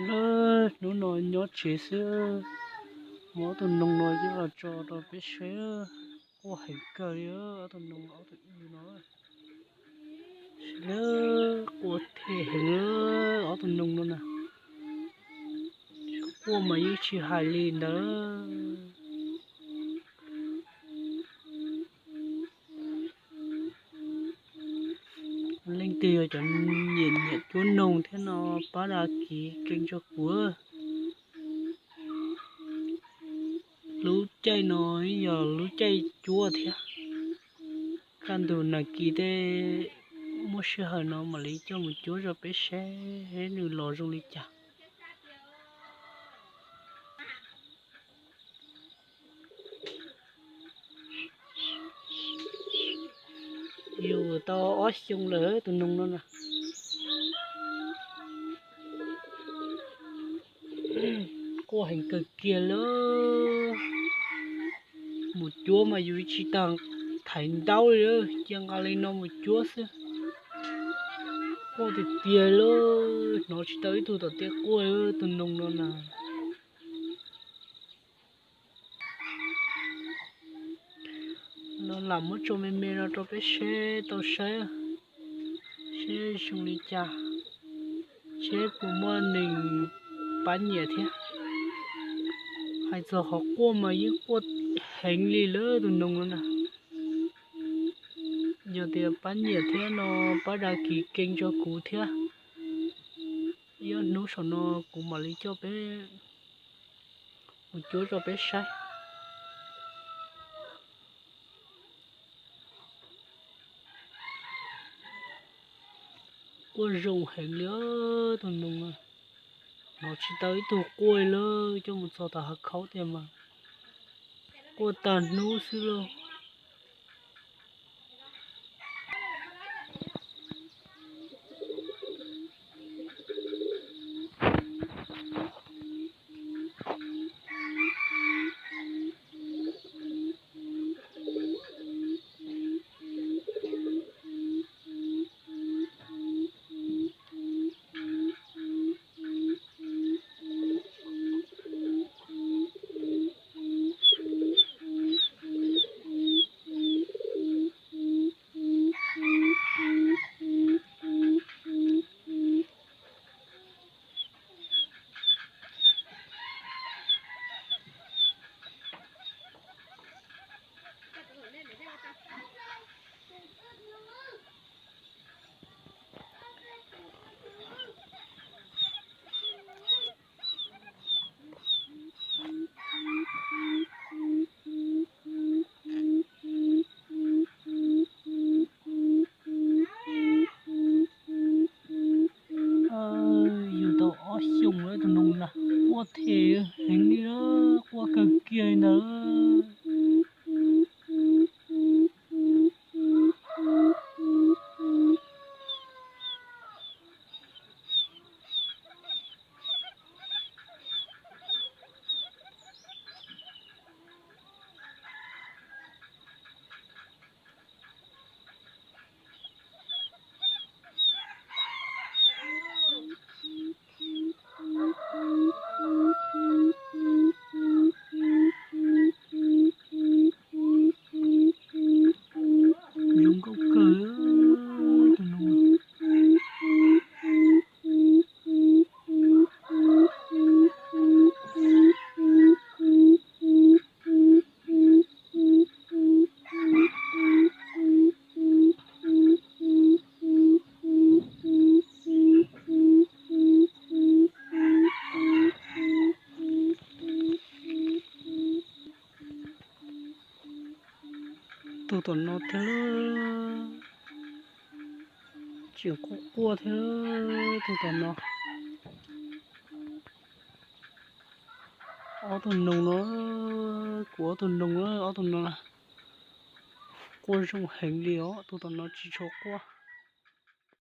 Hnub no nyob tsev xwb, muab ob tug noog no coj los tso rau peb saib, quaj heev kawg li ob tug noog ob tug ib no. Quaj them heev ob tug noog no na, quaj mas yeej tsis hais li ntawd. Leej twg yog cov nyiam nyiam cuab noog thiab no pab đăng ký kênh rau kuv. Lub caij no yog lub caij cuab thiab, kaj ntug nag kis tej muaj sij hawm no mam li coj mus cuab rau peb saib nws los zoo li cas. Yug tau ob xyoo lawm tus noog no na. Quaj heev kawg kiag li. Mus cuab mas yus tsis tas thaiv ntaub li, cia nqa li no mus cuab xwb. Quaj tiag tiag li, hnov tsis tau ib tug tom tej quaj tus noog no na. No lam muab tso me me no rau peb seb tau saib, seb zoo li cas, seb puas muaj neeg pab nyiam thiab. Hais txog qhov quaj mas yeej quaj heev li lawm tus noog no na. Yog tias pab nyiam thiab no pab đăng ký kênh rau kuv thiab. Ib ob hnub saum no kuv mam li coj peb mus cuab rau peb saib. Quaj zoo heev li tus noog, hnov tsis tau ib tug quaj li, coj mus txog tom hav khaub tiag mas quaj tag hnub xwb lauj. Yug tau ob xyoos lawm tus noog na, quaj them heev li, quaj kawg kiag li ntawd. Zoo nkauj kawg tus noog. Tus tom no thiab, tseem quaj quaj thiab tus tom no. Ob tug noog no, kuv ob tug noog, ob tug no quaj zoo heev li os, tus tom no tsis tshua quaj.